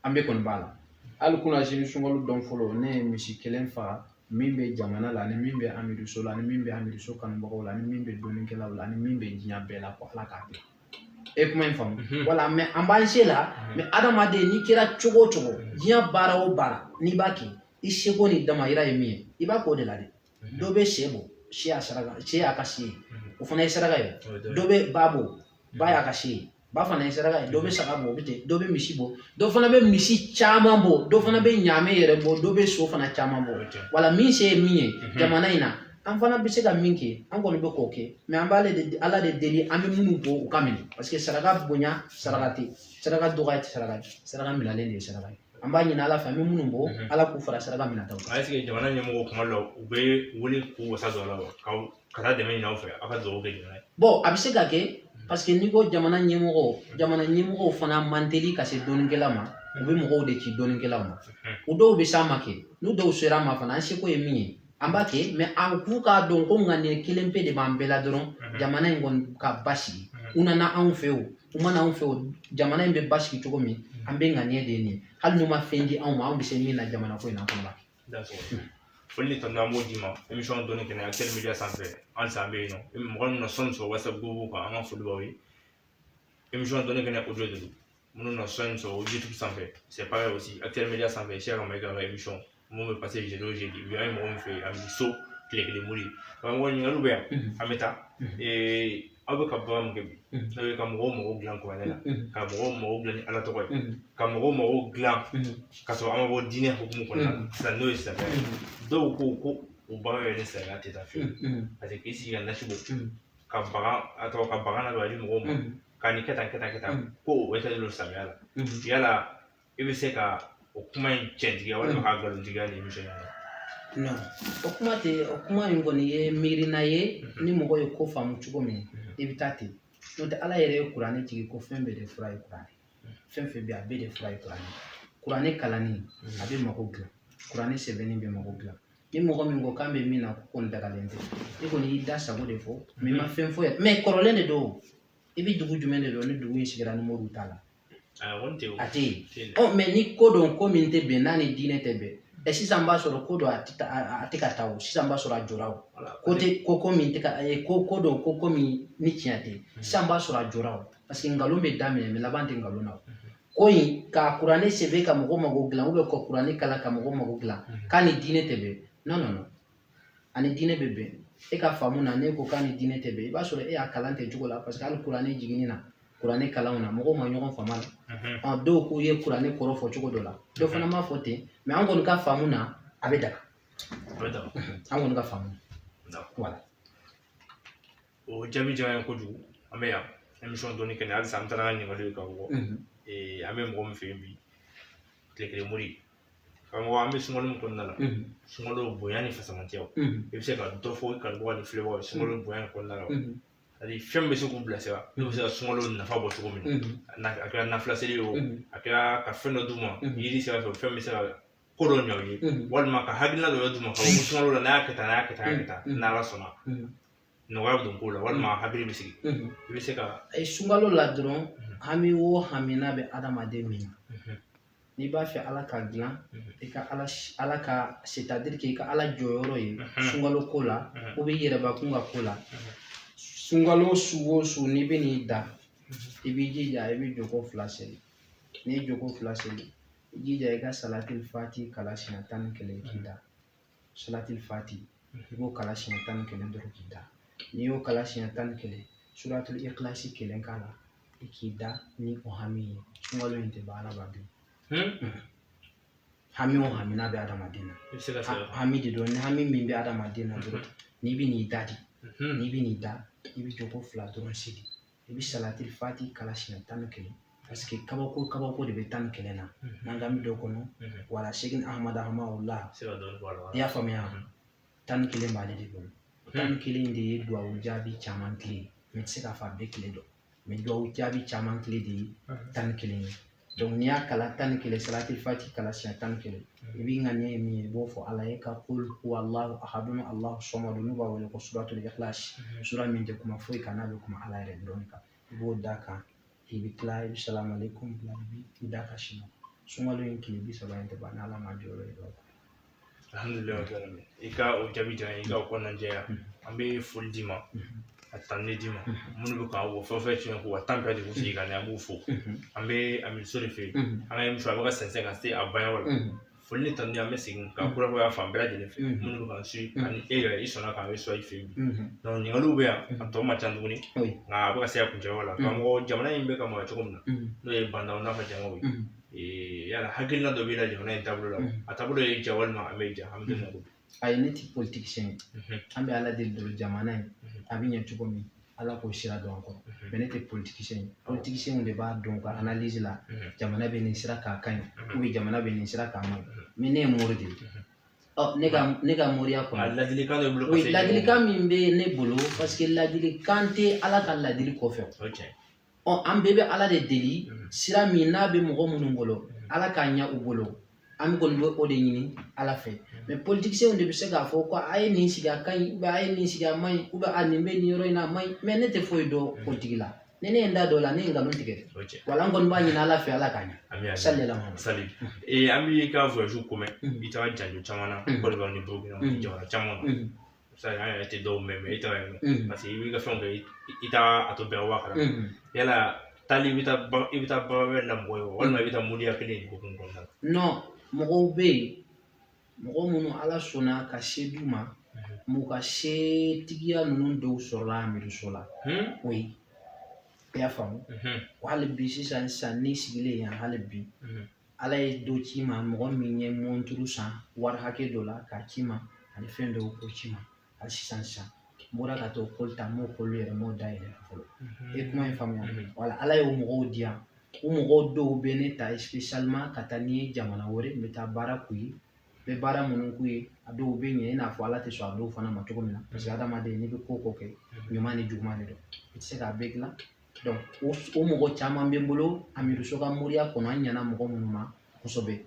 an bɛɛ kɔni b'a la. Hali kunasini sunkalo dɔn fɔlɔ, ne ye misi kelen faga, min bɛ jamana la, ani min bɛ Amidu la, ani min bɛ Amidu kanubagaw la, ani min bɛ dɔnnikɛlaw la, ani min bɛ diɲɛ bɛɛ la, ko ala k'a bɛn. E kuma in faamu? Wala, mais an b'an se la, mais adamaden n'i kɛra cogo o cogo, diɲɛ baara o baara n'i b'a kɛ, i seko ni damayira ye min ye, i b'a k'o de la dɛ. Dɔ bɛ sɛ bɔ, sɛ y'a saraka, sɛ y'a ka se ye, o fana ye saraka ye. Dɔ bɛ ba bɔ, ba y'a ka se ye, ba fana ye saraka ye. Dɔ bɛ saga bɔ, o bɛ ten. Dɔ bɛ misi bɔ, dɔ fana bɛ misi caman bɔ, dɔ fana bɛ ɲaamɛ yɛrɛ bɔ, dɔ bɛ so fana caman bɔ. Wala min se ye min ye jamana in na, an fana bɛ se ka min kɛ, an kɔni bɛ k'o kɛ, mais an b'ale de ala de deli, an bɛ minnu bɔ u ka minɛ, parce que saraka bonya saraka tɛ, saraka dɔgɔya tɛ saraka ye, saraka minɛlen de ye saraka ye. An b'a ɲini ala fɛ, an bɛ minnu bɔ, ala k'u fara saraka minɛtaw kan. Est-ce que jamana ɲɛmɔgɔw kuma dɔ la u bɛ wele k'u wasa don a la wa, ka taa dɛmɛ ɲini aw fɛ, aw ka dugawu kɛ jamana ye? Bon, a bɛ se ka kɛ, parce que n'i ko jamana ɲɛmɔgɔ, jamana ɲɛmɔgɔw fana man teli ka se dɔnnikɛla ma, u bɛ mɔgɔw de ci dɔnnikɛlaw ma. U dɔw bɛ s'a ma kɛ, n'u dɔw sera a ma fana, an seko ye min ye. An b'a kɛ, mais an k'u k'a dɔn ko ŋaniya kelen pe de b'an bɛɛ la dɔrɔn, jamana in kɔni ka basigi. U nana anw fɛ o, u ma na anw fɛ o, jamana in bɛ basigi cogo min, an bɛ ŋaniya de ye nin ye. Hali n'u ma fɛn di anw ma, anw bɛ se min na jamana ko in na, an fana b'a kɛ. Foli ni tanu an b'o d'i ma. Émission dɔnni kɛnɛ Actuel Media sanfɛ, halisa an bɛ yen nɔ. Mɔgɔ min na sɔnni sɔrɔ WhatsApp groupe kan, an ka foli b'aw ye. Émission dɔnni kɛnɛ audio de don. Minnu na sɔnni sɔrɔ YouTube sanfɛ, c'est pareil aussi. Actuel Media sanfɛ, Siyaka Mayiga ka émission mun bɛ passer jeudi o jeudi. Bi an ye mɔgɔ min fɛ yen, an bɛ so tile kelen mori. Karamɔgɔ, ɲininkaliw bɛ yan, an bɛ taa. Aw bɛ ka baara min kɛ bi, n'o ye ka mɔgɔw mago dilan kuranɛ la, ka mɔgɔw mago dilan ni Ala tɔgɔ ye, ka mɔgɔw mago dilan ka sɔrɔ an ma bɔ diinɛ hukumu kɔnɔna la sisan, n'o ye silamɛya ye. Dɔw ko ko o baara yɛrɛ ni silamɛya tɛ taa fiyewu, parce que k'i sigi ka nasi bɔ, ka bagan, a tɔgɔ, ka bagan ladon a di mɔgɔw ma, ka nin kɛ tan, kɛ tan, kɛ tan, ko o tɛ don silamɛya la. Yala i bɛ se ka o kuma in tiɲɛtigiya walima k'a nkalontigiya nin émission in kɔnɔ? Non, o kuma tɛ. O kuma in kɔni ye miirina ye. Ni mɔgɔ ye ko faamu cogo min, i bɛ taa ten. N'o tɛ, Ala yɛrɛ ye kuranɛ jigin ko fɛn bɛɛ de fura ye kuranɛ. Fɛn fɛn bɛ yen, a bɛɛ de fura ye kuranɛ. Kuranɛ kalanni a bɛ mako dilan, kuranɛ sɛbɛnni bɛ mako dilan. Ni mɔgɔ min ko k'an bɛ min na ko kɔni dagalen tɛ, e kɔni y'i da sago de fɔ, mais i ma fɛn fɔ yɛrɛ. Mais kɔrɔlen de don. I bɛ dugu jumɛn de dɔn ni dugu in sigira ni moriw t'a la? A tɛ yen. Ɔ, mais ni ko dɔn ko min tɛ bɛn, n'a ni diinɛ tɛ bɛn, ɛ, sisan b'a sɔrɔ ko dɔ a tɛ ka taa o, sisan b'a sɔrɔ a jɔra o. Ko tɛ ko ko min tɛ ka ko ko dɔn ko ko min ni tiɲɛ tɛ, sisan b'a sɔrɔ a jɔra o, parce que nkalon bɛ daminɛ, mais laban tɛ nkalon na. O ko in, ka kuranɛ sɛbɛn ka mɔgɔ mago dilan, ou bien ka kuranɛ kalan ka mɔgɔ mago dilan, k'a ni diinɛ tɛ bɛn, non, non, non, ani diinɛ bɛ bɛn. E ka faamu na, n'e ko k'a ni diinɛ tɛ bɛn, i b'a sɔrɔ e y'a kalan ten cogo la, parce que hali kuranɛ jiginni na, kuranɛ kalanw na, mɔgɔw ma ɲɔgɔn faamu la. Dɔw k'u ye kuranɛ kɔrɔ fɔ cogo dɔ la, dɔw fana m'a fɔ ten, mais an kɔni ka faamu na, a bɛ daga. An kɔni ka faamu na, voilà. O jaabi diyara n ye kojugu. An bɛ yan émission dɔnni kɛnɛ, halisa an bɛ taa n'an ka ɲininkaliw ye ka bɔ. An bɛ mɔgɔ min fɛ yen bi, tile kelen mori. Karamɔgɔ, an bɛ sunkalo min kɔnɔna la, sunkalo bonya ni fasamantiyaw, i bɛ se ka dɔ fɔ i kanubagaw ni filɛbagaw ye sunkalo bonya in kɔnɔna la, c'est-à-dire fɛn bɛ se k'u bilasira, n'u bɛ se ka sunkalo nafa bɔ cogo min na, a kɛra nafila seli ye o, a kɛra ka fɛn dɔ d'u ma yiri sira fɛ, fɛn bɛ se ka ko dɔ ɲɛ u ye, walima ka hakilina dɔ d'u ma ka fɔ ko sunkalo la, n'a y'a kɛ tan, n'a y'a kɛ tan, n'a y'a kɛ tan, n'Ala sɔnna, nɔgɔya bɛ don ko la, walima hakili bɛ sigi. I bɛ se ka Sunkalo la dɔrɔn, hami o hami n'a bɛ adamaden min na, n'i b'a fɛ Ala ka dilan i ka Ala ka, c'est-à-dire que i ka Ala jɔyɔrɔ ye sunkalo ko la, ou bien i yɛrɛbakun ka ko la, sunkalo su o su, n'i bɛ n'i da, i b'i jija i bɛ jɔko 2 seli. N'i ye jɔko 2 seli, i jija i ka salatil fati kala siɲɛ 11 k'i da. Salatil fati, i b'o kala siɲɛ 11 dɔrɔn k'i da. N'i y'o kala siɲɛ 11, suratul ikhlasi 1 k'a la, i k'i da ni o hami ye. Sunkalo in tɛ ban, Ala b'a dun. Hami o hami n'a bɛ adamaden na, hami de don. Ni hami min bɛ adamaden na dɔrɔn, n'i bɛ n'i da de, n'i bɛ n'i da, i bɛ jɔko 2 dɔrɔn seli, i bɛ salatil fati kala siɲɛ 11, parce que kabako kabako de bɛ 11 na. N'an k'an bɛ dɔ kɔnɔ, wala segin Ahamada Hamawula, i y'a faamuya, 11 b'ale de bolo. 11 de ye duwawu jaabi caman tile ye, mais n tɛ se k'a fɔ a bɛɛ tile dɔn, mais duwawu jaabi caman tile de ye 11 ye. Donc n'i y'a kala 11, salatil fati kala siɲɛ 11, i b'i ŋaniya ye min ye, i b'o fɔ Ala ye, ka kul huwa Allahu ahadun Allahu samadu, n'u b'a wele ko suratul ikhlas, sura min tɛ kuma foyi kan n'a bɛ kuma Ala yɛrɛ dɔrɔn kan, i b'o da kan, i bɛ tila, i bɛ salamu aleykum bila, i b'i da ka sunɔgɔ. Sunkalo in tile 30 in tɛ ban n'Ala ma jɔyɔrɔ ye. Alhamdulilayi, i ka o jaabi diyara n ye, i ka o kɔnɔna jɛya. An bɛ foli d'i ma, a tanuni d'i ma. Minnu bɛ k'an fɛn o fɛn tiɲɛ k'u ka tan bɛɛ de k'u sigi ka na, an b'u fo. An bɛ Amidu de fɛ yen, an ka émission a bɛ ka sɛnsɛn ka se a banyɔrɔ la. Foli ni tanuni, an bɛ segin ka kurakuraya fan bɛɛ lajɛlen fɛ minnu bɛ k'an su, ani e yɛrɛ i sɔnna k'an sɔn i fɛ yen bi. Donc ɲininkaliw bɛ yan, a tɔ man ca tuguni, nka a bɛ ka se a kuncɛyɔrɔ la. Karamɔgɔ, jamana in bɛ ka mara cogo min na, n'o ye bandaw n'a fɔ jamaw ye, yala hakilina dɔ b'i la jamana in taabolo la, a taabolo ye ja walima a bɛ ja? An bɛ don min na ko bi. Ayi, ne tɛ politicien ye. An bɛ Ala deli dɔrɔn, jamana in a bɛ ɲɛ cogo min, Ala k'o sira don an kɔrɔ. Mais ne tɛ politicien ye. Politicien de b'a dɔn ka analyse la, jamana bɛ nin sira k'a ka ɲi, ou bien jamana bɛ nin sira k'a man ɲi. Mais ne ye mori de ye. Ɔ, ne ka moriya kɔnɔ. Ladilikan dɔ bolo? Oui, ladilikan min bɛ ne bolo, parce que ladilikan tɛ Ala ka ladili kɔfɛ. Ɔ, an bɛɛ bɛ Ala de deli, sira min n'a bɛ mɔgɔ minnu bolo, Ala k'a ɲɛ u bolo. An kɔni bɛ o de ɲini Ala fɛ. Mais politiciens de bɛ se k'a fɔ ko a ye nin sigi a ka ɲi, ou bien a ye nin sigi a man ɲi, ou bien a nin bɛ nin yɔrɔ in na a man ɲi. Mais ne tɛ foyi dɔn politique la. Ni ne ye n da don o la, ne ye nkalon tigɛ. Wala n kɔni b'a ɲini Ala fɛ, Ala k'a ɲɛ. Sali la Muhamadu. Sali. An b'i ka voyage ko mɛn, i taara janjo caman na, Côte d'Ivoire ni Burkina, jamana caman na. Sali, an yɛrɛ tɛ dɔw mɛn, mais i taara yen nɔ. Parce que i b'i ka fɛnw kɛ, i t'a a to bɛɛ ka bɔ a kalama. Yala taali i bɛ taa i bɛ taa baara wɛrɛ la mɔgɔ ye walima i bɛ taa moriya kelen in hukumu kɔnɔna la? Non, mɔgɔw bɛ yen, mɔgɔ minnu Ala sɔnna ka se d'u ma, m'u ka setigiya ninnu dɔw sɔrɔla Amidu la. Oui. I y'a faamu? Hali bi sisan sisan n'i sigilen yan hali bi, Ala ye dɔ ci ma, mɔgɔ min ye montre san wari hakɛ dɔ la k'a ci ma, ani fɛn dɔw k'o ci ma. Hali sisan sisan n bɔra ka t'o koli ta, n m'o koli yɛrɛ, n m'o dayɛlɛ fɔlɔ. I ye kuma in faamuya? Wala Ala y'o mɔgɔw di yan. O mɔgɔw dɔw bɛ ne ta spécialement ka taa n'i ye jamana wɛrɛ, n bɛ taa baara k'u ye. N bɛ baara minnu k'u ye, a dɔw bɛ ɲɛ i n'a fɔ Ala tɛ sɔn a dɔw fana ma cogo min na. Parce que adamaden, n'i bɛ ko o ko kɛ, ɲuman ni juguman de don. I tɛ se k'a bɛɛ dilan. Donc o mɔgɔ caman bɛ n bolo Amidu ka moriya kɔnɔ, an ɲɛna mɔgɔ minnu ma kosɛbɛ.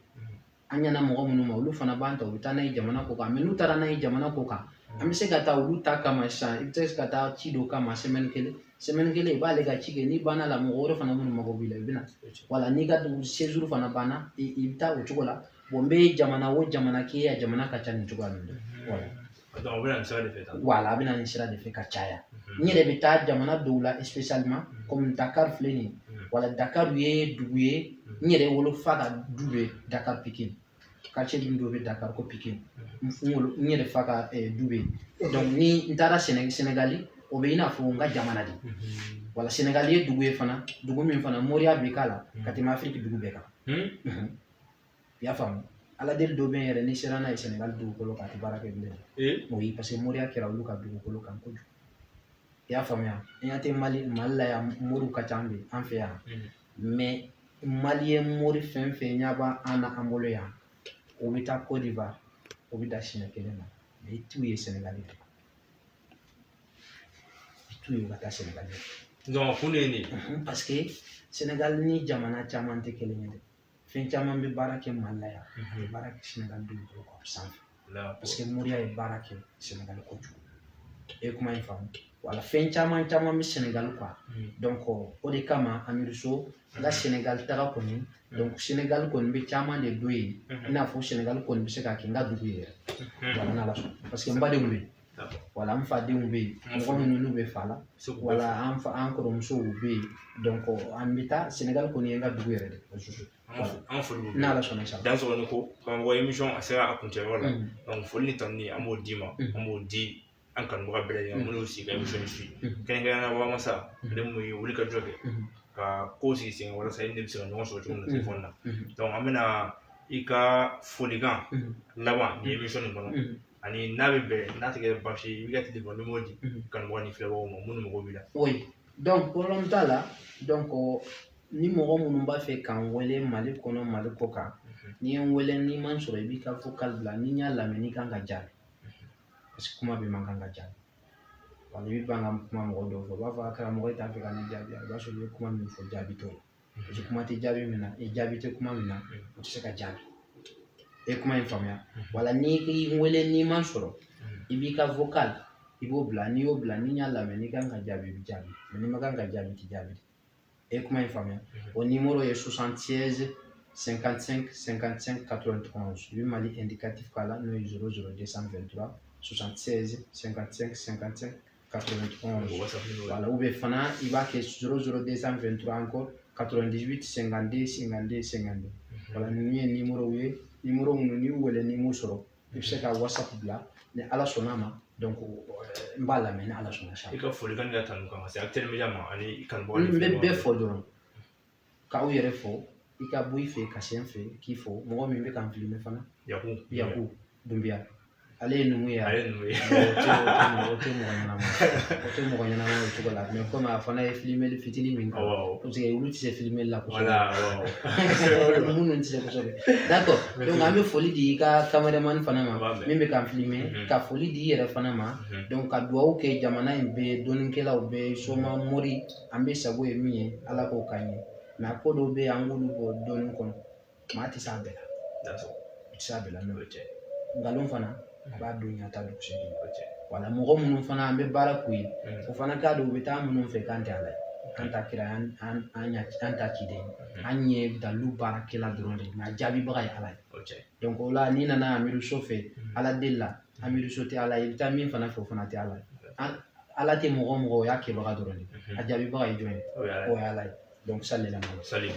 An ɲɛna mɔgɔ minnu ma, olu fana b'an ta, u bɛ taa n'a ye jamana kɔ kan. Mais n'u taara n'a ye jamana kɔ kan, an bɛ se ka taa olu ta kama sisan. I bɛ se ka taa ci dɔ kama semaine kelen, semaine kelen i b'ale ka ci kɛ. N'i banna la, mɔgɔ wɛrɛ fana minnu mago b'i la, i bɛ na. Wala n'i ka séjour fana banna, i bɛ taa o cogo la. Bon, n bɛ jamana o jamana k'e ya jamana ka ca nin cogoya ninnu de. Voilà. Donc o bɛ na nin sira de fɛ tan. Wala, a bɛ na nin sira de fɛ ka caya. N yɛrɛ bɛ taa jamana dɔw la spécialement, comme Dakar filɛ nin ye. Wala Dakar ye dugu ye, n yɛrɛ wolofa ka du bɛ Dakar Pikine. Quartier min dɔ bɛ Dakar ko Pikine. N yɛrɛ fa ka du bɛ yen. Donc ni n taara Sénégali, o bɛ i n'a fɔ n ka jamana de. Wala Sénégali ye dugu ye fana, dugu min fana moriya bɛ k'a la ka tɛmɛ Afiriki dugu bɛɛ kan. I y'a faamu? Ala deli dɔ bɛ yen yɛrɛ, n'i sera n'a ye Sénégal dugukolo kan, a tɛ baara kɛ bilen. Oui, parce que moriya kɛra olu ka dugukolo kan kojugu. I y'a faamuya? N ɲɛ tɛ Mali, Mali la yan, moriw ka ca an fɛ yan. Mais malien mori fɛn fɛn ɲɛ b'an na an bolo yan, o bɛ taa Côte d'Ivoire, o bɛ da siɲɛ kelen ma. Mais i t'u ye Sénégal de. I t'u ye u ka taa Sénégal de. Donc kun de ye nin ye? Parce que Sénégal ni jamana caman tɛ kelen ye dɛ. Fɛn caman bɛ baara kɛ Mali la yan, a tɛ baara kɛ Sénégal dugukolo kan sanfɛ. Parce que moriya ye baara kɛ Sénégal kojugu. E ye kuma in faamu? Wala fɛn caman caman bɛ Sénégal quoi. Donc o de kama Amidu So n ka Sénégal taga kɔni, donc Sénégal kɔni bɛ caman de don yen. I n'a fɔ Sénégal kɔni bɛ se ka kɛ n ka dugu ye yɛrɛ. Wala n'Ala sɔnna. Parce que n badenw bɛ yen. Wala n fadenw bɛ yen. Mɔgɔ minnu n'u bɛ fa la. Wala an fa an kɔrɔmusow bɛ yen. Donc an bɛ taa Sénégal kɔni ye n ka dugu yɛrɛ de. An foli b'u N'Ala sɔnna inshallah. Dan sɔrɔ ni ko karamɔgɔ, émission a sera a kuncɛyɔrɔ la. Donc foli ni tanuni an b'o d'i ma, an b'o di an kanubaga bɛɛ lajɛlen ma minnu sigi ka émission in suit. Kɛrɛnkɛrɛnnenya la Wamasa, ale mun ye wuli ka jɔ kɛ ka ko sigi sen kan walasa i ne bɛ se ka ɲɔgɔn sɔrɔ cogo min na téléphone na. Donc an bɛna i ka folikan laban nin émission nin kɔnɔ, ani n'a bɛ bɛn, n'a tɛ kɛ baasi ye, i b'i ka téléphone numéro di kanubaga ni filɛbagaw ma minnu mago b'i la. Oui, donc problème t'a la. Donc ni mɔgɔ minnu b'a fɛ k'an wele Mali kɔnɔ, Mali kɔ kan, n'i ye n wele n'i ma n sɔrɔ, i b'i ka vocal bila. Ni n y'a lamɛn, n'i kan ka jaabi, parce que kuma bɛ man kan ka jaabi. Wala i bɛ ban ka kuma mɔgɔ dɔw fɛ, u b'a fɔ a karamɔgɔ e t'a fɛ ka ne jaabi. I b'a sɔrɔ i ye kuma min fɔ, jaabi t'o la. Parce que kuma tɛ jaabi min na, i jaabi tɛ kuma min na, o tɛ se ka jaabi. E kuma in faamuya? Wala n'i y'i wele n'i ma n sɔrɔ, i b'i ka vocal i b'o bila. N'i y'o bila, ni n y'a lamɛn, n'i kan ka jaabi, i bɛ jaabi. Mais n'i ma kan ka jaabi, i tɛ jaabi. E ye kuma in faamuya? O numéro ye 76 55 55 91. I bɛ Mali indicatif k'a la, n'o ye 00223 76 55 55 91. Voilà, ou bien fana i b'a kɛ 00223 encore 98 52 52 52. Voilà, ninnu ye numéro ye, numéro minnu n'i y'u wele n'i m'u sɔrɔ, i bɛ se ka WhatsApp bila ni Ala sɔnna ma. Donc n b'a lamɛn ni Ala sɔnna. I ka folikan ni ka tanu kan ka se Actuel Media ma ani i kanubaga. N bɛ bɛɛ fɔ dɔrɔn k'aw yɛrɛ fɔ, i ka bɔ i fɛ ka se n fɛ k'i fɔ, mɔgɔ min bɛ k'an filmer fana. Yaku. Yaku Dunbiya, ale ye numu ye. Ale ye numu ye. O tɛ mɔgɔ ɲɛnama, o tɛ mɔgɔ ɲɛnama o cogo la. Mais komi a fana ye filmeli fitinin min kɛ, parce que olu tɛ se filmeli la kosɛbɛ, minnu tɛ se kosɛbɛ. D'accord, donc an bɛ foli di i ka cameraman fana ma min bɛ k'an filmer, ka foli di i yɛrɛ fana ma. Donc ka dugawu kɛ jamana in bɛɛ dɔnnikɛlaw bɛɛ, soma mori, an bɛ sago ye min ye, Ala k'o k'an ye. Mais a ko dɔw bɛ yen, an k'olu bɔ dɔɔnin kɔnɔ, maa tɛ s'a bɛɛ la, i tɛ s'a bɛɛ la. N'o tɛ Nkalon fana a b'a don ɲa ta dugusɛjɛ. Wala mɔgɔ minnu fana an bɛ baara k'u ye, o fana k'a dɔn u bɛ taa minnu fɛ k'an tɛ ala ye, an ta kira, an ta ciden, an ye dalilu baarakɛla dɔrɔn de ye, nka jaabibaga ye ala ye. Donc o la n'i nana Amidu So fɛ ala deli la, Amidu So tɛ ala ye, i bɛ taa min fana fɛ o fana tɛ ala ye. Ala tɛ mɔgɔ o mɔgɔ, o y'a kɛbaga dɔrɔn de ye, a jaabibaga ye jɔn ye? O ye ala ye. Donc sali la. Sali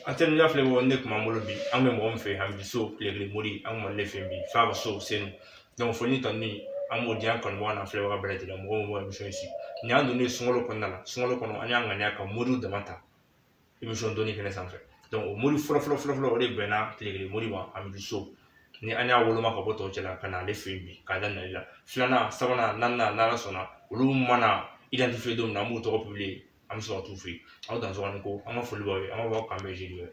Actuel Media filɛ bɔ ne kun b'an bolo bi, an bɛ mɔgɔ min fɛ, Hamidu So tile kelen mori, an kun b'ale fɛ bi f'a ka so Senu. Donc foli ni tanuni an b'o di an kanubaga n'an filɛbaga bɛɛ lajɛlen, mɔgɔ min b'o émission in suit. Nin y'an donnen sunkalo kɔnɔna la. Sunkalo kɔnɔ, an y'an ŋaniya ka moriw dama ta émission dɔnni kɛnɛ sanfɛ. Donc o mori fɔlɔ fɔlɔ fɔlɔ fɔlɔ, o de bɛnna tile kelen mori ma, Hamidu So, ni an y'a woloma ka bɔ tɔw cɛla ka na ale fɛ yen bi k'a daminɛ ale la. Filanan, sabanan, naaninan, n'ala sɔnna, olu mana identifier don min na, an b'u tɔgɔ publier, an bɛ sɔrɔ ka t'u fɛ yen. Aw dansɔgɔ ni ko, an ka foli b'aw ye, an b'a fɔ k'an bɛn jeudi wɛrɛ.